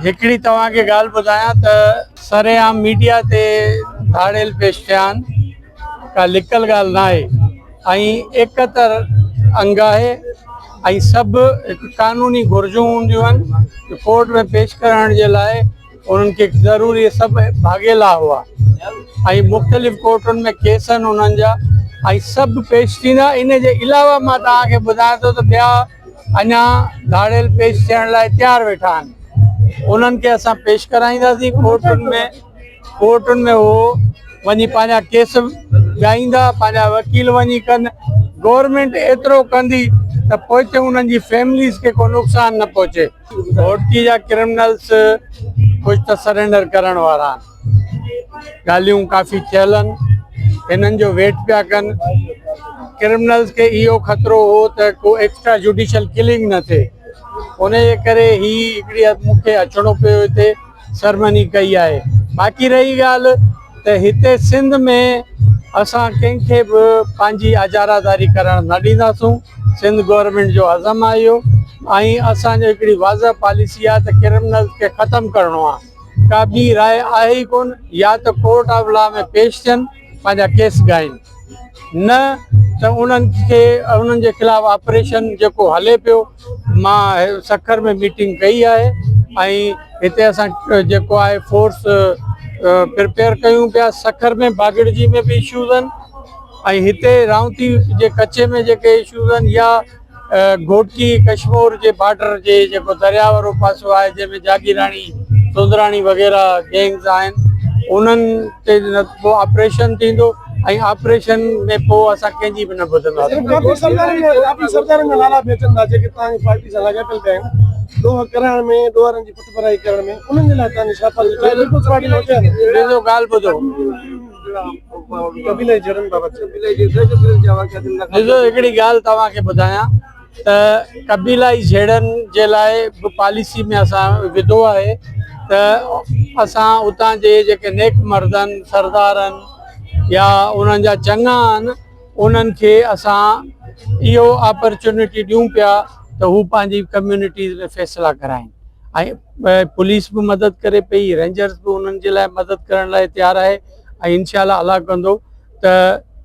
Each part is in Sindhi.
هڪڙي توهان کي ڳالهه ٻڌايان ته سرعام ميڊيا تي ڌاڙيل پيش ٿيا آهن، ڪا لڪل ڳالهه ناهي ۽ 71 انگ آهي ۽ سڀ هڪ قانوني گهرجون هونديون آهن ڪورٽ ۾ پيش ڪرڻ جي لاء انهن کي ضروري سڀ ڀاڳيلا هئا ۽ مختلف ڪورٽن ۾ ڪيس آهن انهن جا ۽ سڀ پيش ٿيندا. ان جي علاوه مان توهان کي ٻڌايان ٿو ته ٻيا اڃا ڌاڙيل پيش ٿيڻ لاء تيار ويٺا آهن، انهن کي اسان پيش ڪرائينداسين ڪورٽن ۾. ڪورٽن ۾ هو وڃي پنهنجا ڪيس ڳائيندا، پنهنجا وڪيل وڃي ڪن. گورنمينٽ ايترو ڪندي ته پوئتي انهن جي فيمليز کي ڪو نقصان نه پهچي. گهوٽڪي جا ڪرمنلز ڪجهه ته سرينڊر ڪرڻ وارا آهن، ڳالهيون ڪافي ٿيل آهن، هنن جو ويٽ پيا ڪن. ڪرمنلز کي اهو خطرو هو ته ڪو ايڪسٽرا جوڊيشل ڪلنگ نه ٿئي، ان جي ڪري هي هڪڙي مون کي اچڻو پيو هتي سرمني ڪئي آهي. باقي رهي ڳالهه ته هتي سنڌ ۾ اسان ڪنهن کي به پنهنجي اجاره داري ڪرڻ نه ڏينداسون. سنڌ گورنمينٽ جو عزم آهي اهو ۽ اسان جو هڪڙي واضح پاليسي آهي ته ڪرمنلز کي ختم ڪرڻو آهي. ڪا ٻي راء آهي ئي ڪونه. يا ته ڪورٽ آف لا ۾ پيش ٿين پنهنجا ڪيس ڳائين نه ته انهن کي انهن جي خلاف آپريشن جيڪو هلي پيو. مان سکر ۾ ميٽنگ ڪئي آهي ۽ هتي اسان جيڪو آهي فورس پرپيئر ڪيون پيا. سکر ۾ باگڙجي ۾ به اشوز آهن ۽ هتي رائونتي جي ڪچي ۾ جيڪي اشوز آهن يا گهوٽڪي ڪشمور جي بارڊر جي جيڪو درياء وارو پاسو آهي جنهن ۾ جاگيراڻي سندراڻي وغيره گينگز آهن انهن تي پوء آپريشن ٿيندو ۽ آپريشن ۾ پوء اسان ڪنهن جي به نه ٻڌنداسين. ڪافي سردارن جا ڪافي سردارن جا نالا به اچن ٿا جيڪي توهان جي پارٽي سان لاڳاپيل به آهن ڏوهه ڪرائڻ ۾ ڏوهارن جي پٺڀرائي ڪرڻ ۾ انهن جي لاء توهان جي ڇا پاليسي چاهي پيپلز پارٽي ۾ هجي يا نه. ڏسو ڳالهه ٻڌو. قبيلائي جهيڙن بابت ڏسو هڪڙي ڳالهه توهان کي ٻڌايان ته قبيلائي جهيڙن جي لاء به پاليسي ۾ اسان وڌو آهي ته اسان اتان جي جيڪي نيڪ مرد آهن سردار آهن يا انهن جا چڱا آهن انهن کي اسان اهو آپرچونٽي ڏيون پيا ته هو پنهنجي ڪميونٽيز ۾ فيصلا ڪرائين ۽ پوليس به مدد ڪري پئي، رينجرز به انهن جي لاء مدد ڪرڻ لاء تيار آهي ۽ انشاء الله الله ڪندو ته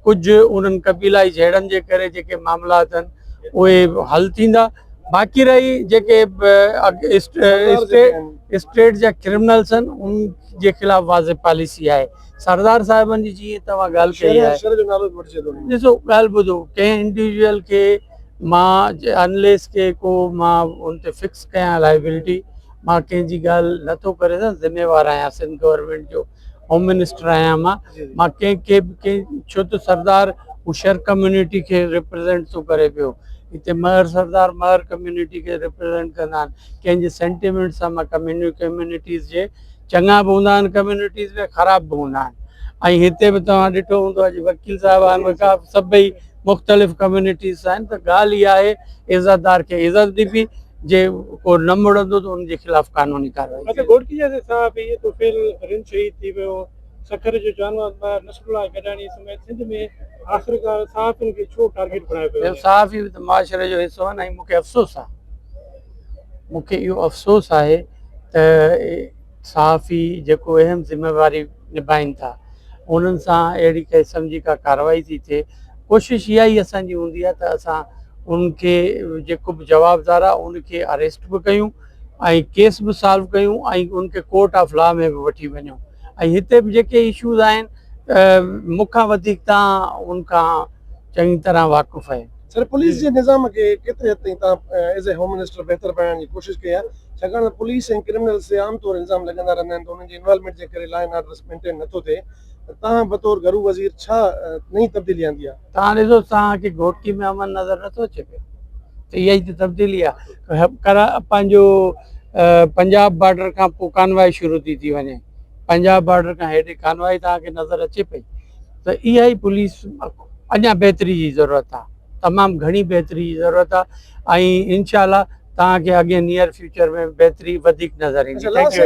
ڪجهه انهن قبيلائي جهيڙن جي ڪري جيڪي معاملات آهن اهي حل ٿيندا. باقي رهي جيڪي اسٽيٽ جا ڪرمنلز آهن ان جي خلاف واضح پاليسي آهي. سردار صاحبن جي جيئن توهان ڳالهه ڪئي آهي ڏسو ڳالهه ٻڌو ڪنهن انڊيويجوئل کي مان انليس ڪي ڪو مان ان تي فڪس ڪيان لائبلٽي مان ڪنهن جي ڳالهه نٿو ڪري سگهان ذميوار آهيان سنڌ گورنمينٽ جو هوم منسٽر آهيان مان مان ڪنهن کي به ڪنهن ڇو ته سردار هو شر ڪميونٽي کي ريپريزنٽ ٿو ڪري پيو هتي مهر سردار مهر ڪميونٽي کي ريپريزنٽ ڪندا آهن ڪنهن جي سينٽيمينٽ سان مان ڪميونٽيز جي چڱا به هوندا آهن ڪميونٽيز ۾ خراب به هوندا آهن ۽ هتي به توهان ڏٺو هوندو اڄ وڪيل صاحب آهن سڀئي مختلف ڪميونٽيز آهن ته ڳالهه اها آهي عزتدار کي عزت ڏبي جي ڪو نه مڙندو ته ان جي خلاف قانوني ڪارروائي اچا گهوٽڪي جي صحافي طفيل رند شهيد ٿي ويو، سکر جو جانور ٻاهر نصرالله گڏاڻي سميت سنڌ ۾ آخرڪار صحافين کي ڇو ٽارگيٽ بڻايو پيو وڃي؟ صحافي به ته معاشري جو حصو آهن ۽ مون کي افسوس آهي مون کي اهو افسوس آهي ته صحافي جيڪو اهم ذميواري نڀائين ٿا انهن سان اهڙي قسم جي ڪا ڪارروائي ٿي ٿئي ڪوشش اها ئي اسان جي هوندي آهي ته اسان ان کي جيڪو به جوابدار آهي ان کي اريسٽ به ڪيون ۽ ڪيس به سالو ڪيون ۽ ان کي ڪورٽ آف لا ۾ به وٺي وڃون ۽ هتي به جيڪي اشوز آهن مون کان وڌيڪ تان ان کان چڱي طرح واقف آهيو. سر پوليس جي نظام کي ڪيتري حد تائين توهان ايز اي هوم منسٽر بهتر بڻائڻ جي ڪوشش ڪئي آهي ڇاڪاڻ ته پوليس ۽ ڪرمنلز تي عام طور الزام لڳندا رهندا آهن ته انهن جي انوالومينٽ جي ڪري لا اينڊ آرڊر مينٽين نٿو ٿئي ته توهان بطور گهرو وزير ڇا نئين تبديلي آندي آهي؟ توهان ڏسو توهان کي گهوٽڪي ۾ امن نظر نٿو اچي پيو ته اها ئي ته تبديلي آهي پنهنجو پنجاب بارڊر کان پوء ڪانوائي شروع ٿي ٿي وڃي پنجاب بارڊر کان هيڏي ڪانوائي توهان کي نظر اچي پئي ته اها ئي پوليس اڃا بهتري جي ضرورت آهي تمام گهڻي بهتري جي ضرورت آهي ۽ انشاء الله توهان کي اڳئين نيئر فيوچر ۾ بهتري وڌيڪ نظر ايندي. Thank you.